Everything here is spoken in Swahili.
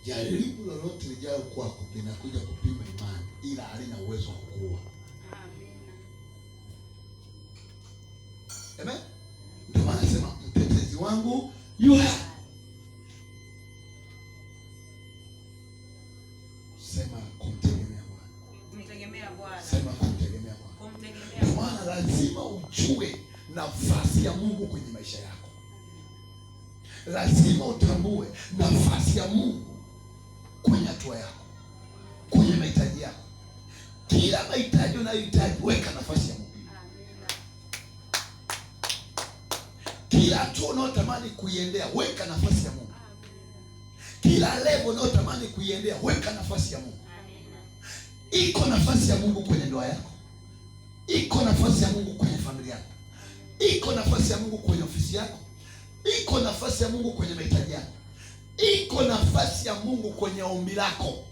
Jaribu lolote lijalo kwako linakuja kupima imani, ila halina uwezo wa kukua. Amen. Ndio maana nasema mtetezi wangu yu hai. Sema kumtegemea Bwana. Kumtegemea Bwana. Sema kumtegemea Bwana. Kumtegemea Ndio maana lazima ujue nafasi ya Mungu kwenye maisha yako. Lazima utambue nafasi ya Mungu kwenye hatua yako, kwenye mahitaji yako. Kila mahitaji unayohitaji, weka nafasi ya Mungu. Kila hatua unayotamani kuiendea, weka nafasi ya Mungu. Kila level unayotamani kuiendea, weka nafasi ya Mungu. Iko nafasi ya Mungu kwenye ndoa yako, iko nafasi ya Mungu kwenye familia yako, iko nafasi ya Mungu kwenye ofisi yako, iko nafasi ya Mungu kwenye mahitaji yako, iko nafasi ya Mungu kwenye ombi lako.